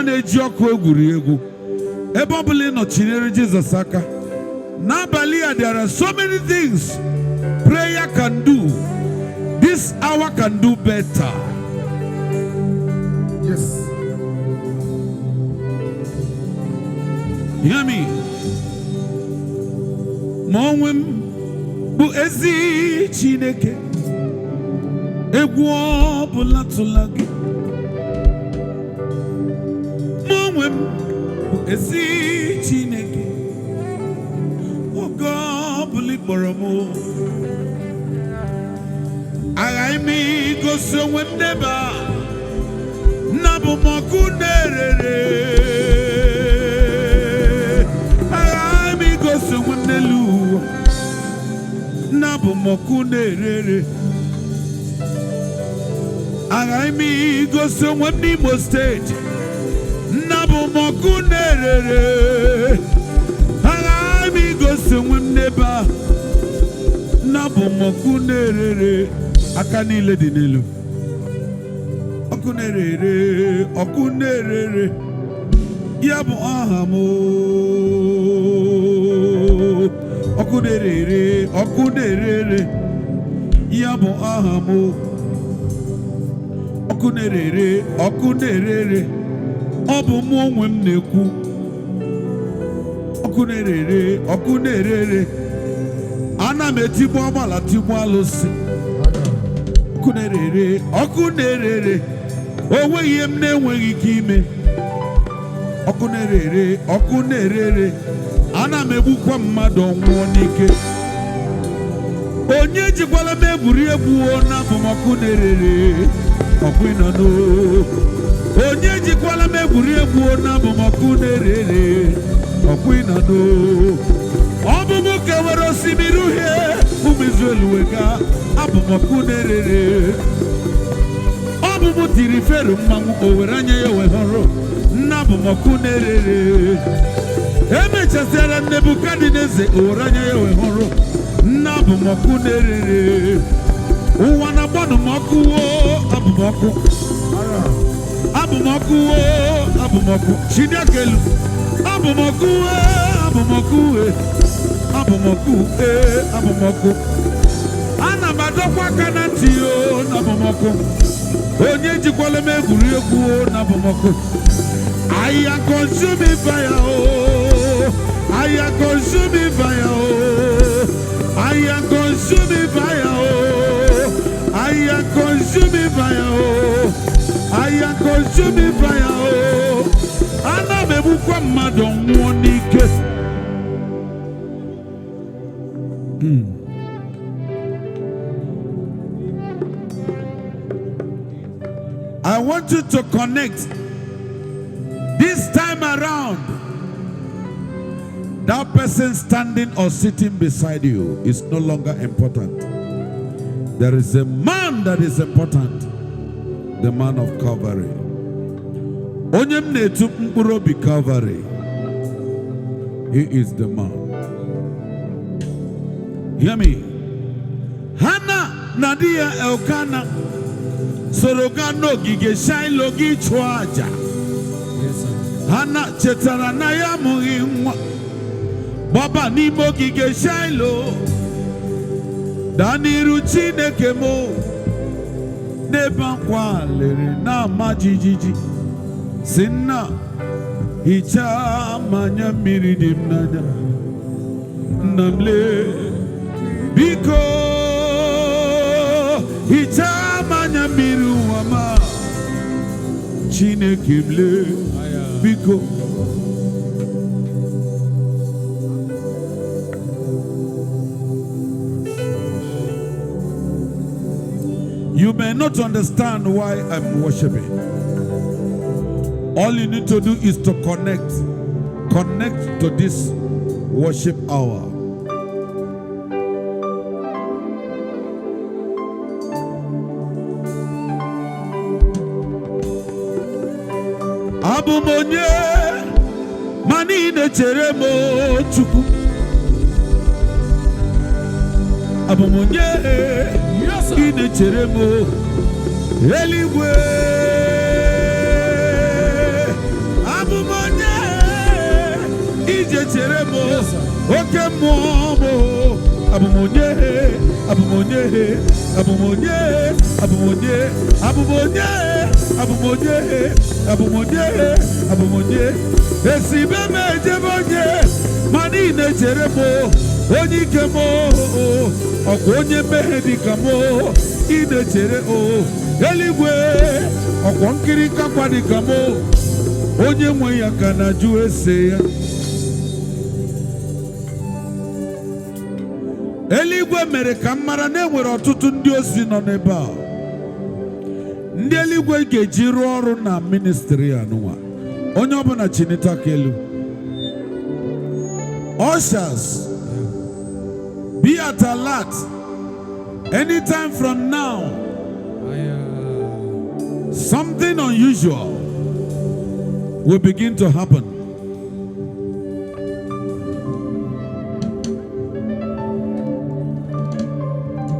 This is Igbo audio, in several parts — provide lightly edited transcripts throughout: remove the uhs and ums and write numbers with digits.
Amụma na-eji ọkụ egwuri egwu. Ebe ọ bụla ị nọ, chinyere Jizọs aka. N'abalị a, there are so many things prayer can do. This hour can do better. Yes. Hear me. Ma onwe m bụ ezi Chineke, egwu ọbụla tụla gị. Ma onwe m bụ ezi Chineke, oge ọbụla ị kpọrọ m, aghaghị m igosi onwe m n'ebe a na abụ m ọkụ na-erere. Aghaghị m igosi onwe m n'elu ụwa na abụ m ọkụ na-erere. Aghaghị m igosi onwe m n'Imo Steeti na abụ m ọkụ na-erere. Aghaghị m igosi onwe m n'ebe a na abụ m ọkụ na-erere. Aka niile dị n'elu. Ọkụ na-erere, ọkụ na-erere, ya bụ aha m oo. Ọkụ na-erere, ọkụ na-erere, ya bụ aha m oo. Ọkụ na-erere, ọkụ na-erere, ọ bụ mụ onwe m na-ekwu. Ọkụ na-erere, ọkụ na-erere, ana m etigbu agbala, tigbu alụsị. Ọkụ na-erere, ọkụ na-erere, o nweghị ihe m na-enweghị ike ime. Ọkụ na-erere, ọkụ na-erere, ana m egbukwa mmadụ ọnwụọ n'ike. Onye jikwala m egwuregwu o na abụ m ọkụ na-erere, ọkụ ịnọ n'o. Onye jikwala m egwuregwu o na abụ m ọkụ na-erere, ọkụ ịnọ n'o. Ọ bụ mụ kewara osimiri uhie, ụmụ Izrel wega. Abụ m ọkụ na-erere. Ọ bụ mụ tiri Fero mmanwụ, o were anya ya wee hụrụ nna. Abụ m ọkụ na-erere. Emechasịara Nebukadneza, o were anya ya wee hụrụ nna. Abụ m ọkụ na-erere. Ụwa na-agbanụ m ọkụ wo. Abụ m ọkụ, abụ m ọkụ wo, abụ m ọkụ. Chineke elu, abụ m ọkụ wo, abụ m ọkụ we, abụ m ọkụ ee, abụ m ọkụ. Ana m adọkwa aka na ntị o na abụ m ọkụ. Onye jikwala m egwuregwu o na abụ m ọkụ. I am consuming fire, oh. I am consuming fire, oh. I am consuming fire, oh. I am consuming fire, oh. I am consuming fire, oh. Ana m egbukwa mmadụ nwụọ n'ike. I want you to connect this time around. That person standing or sitting beside you is no longer important. There is a man that is important, the man of Calvary. Onye m na-etu mkpụrụ obi Calvary. He is the man. Hear me. Hannah na di ya Elkanah soro gaa n'ogige Shiloh gị chụọ aja. Yes, sir. Hannah chetara na ya amụghị nwa, gbaba n'ime ogige Shiloh, daa n'iru Chineke m, n'ebe akwa lere na-ama jijiji, si nna, hichaa m anya mmiri dị m n'anya. Nna m lee, biko hichaa m anya mmiri ụwa ma. Chineke m lee, biko. You may not understand why I'm worshiping. All you need to do is to connect. Connect to this worship hour. Abụ m onye ma niile chere m o, Chukwu. Abụ m onye Yes, sir. ị na-echere m o, eluigwe. Yes, sir. Oke mmụọ m o, abụ m onye, abụ m onye, abụ m onye, abụ m onye, abụ m onye, abụ m onye, abụ m onye, abụ m onye. Esibe m ejebe onye ma niile chere m o, onye ike m o, ọkwa onye mmehie dịka m o, ị na-echere o. Eluigwe, ọkwa nkiri kakwa dịka m o, onye nwe ya ka na-ajụ ese ya. Eluigwe mere ka m mara na enwere ọtụtụ ndị ozi nọ n'ebe a, ndị eluigwe ga-eji rụọ ọrụ na ministry a nụnwa. Onye ọbụla chinita aka elu. Ushers, be at alert. Anytime from now, something unusual will begin to happen.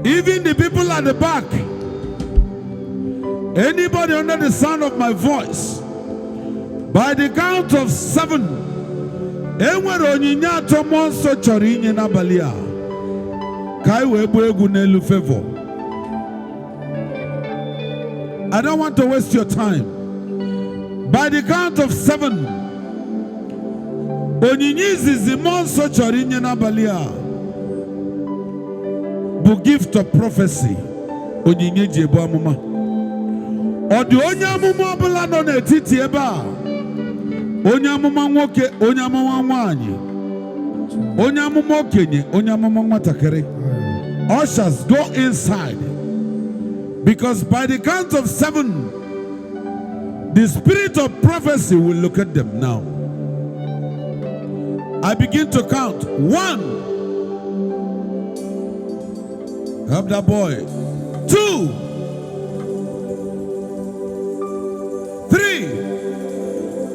Even the people at the back, anybody under the sound of my voice, by the count of seven, enwere onyinye atọ mmụọ nsọ chọrọ inye n'abalị a ka anyị wee gbuo egwu n'elu favor. I don't want to waste your time. By the count of seven, onyinye izizi mmụọ nsọ chọrọ inye n'abalị a bụ gift of prophecy, onyinye ji ebu amụma. Ọ dị onye amụma ọbụla nọ n'etiti ebe a? Onye amụma nwoke, onye amụma nwanyị, onye amụma okenye, onye amụma nwatakịrị. Ushers, go inside, because by the count of seven, the spirit of prophecy will look at them now. I begin to count. One. Help that boy. Two. Three.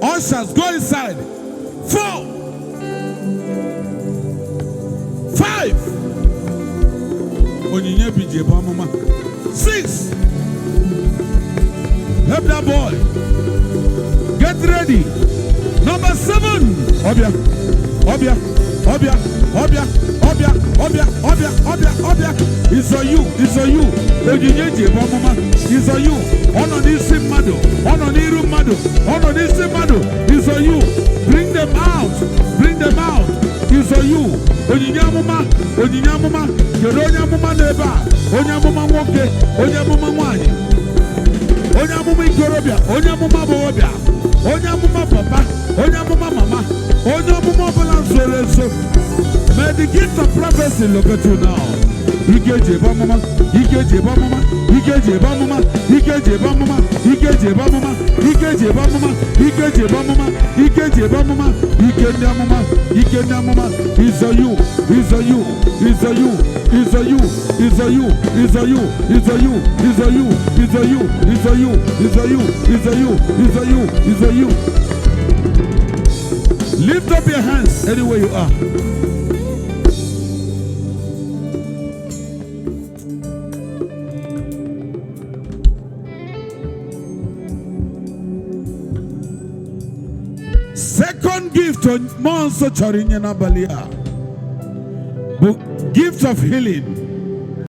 Ushers, go inside. Four. Five. Onyinye biji ebu amụma. Six. Help that boy. Get ready. Number seven. Ọbịa. Ọbịa. Ọbịa. Ọbịa. Ọbịa. Ọbịa. Ọbịa. Ọbịa. Ọbịa. It's on you. It's on you. Onyinye ji ebu amụma. It's on you. Ọ nọ n'isi mmadụ. Ọ nọ n'iru mmadụ. Ọ nọ n'isi mmadụ. It's on you. Bring them out. Bring them out. It's on you. Onyinye amụma. Onyinye amụma. Kedu onye amụma nọ ebe a? Onye amụma nwoke. Onye amụma nwanyị. Onye amụma ikorobịa, onye amụma agbọghọbịa, onye amụma papa, onye amụma mama, onye amụma ọbụla zoro ezo. May the gift of prophecy locate you now. Ike eji ebu amụma, ike eji ebu amụma, ike eji ebu amụma, ike eji ebu amụma, ike eji ebu amụma, ike eji ebu amụma, ike eji ebu amụma, ike eji ebu amụma, ike ndị amụma, ike ndị amụma. Is on you, is on you, is on you, is on you, is on you, is on you, is on you, is on you, is on you, is on you, is on you, is on you, is on you, is on you. Lift up your hands anywhere you are. Second gift mmụọ nsọ chọrọ inye n'abalị a bụ gift of healing.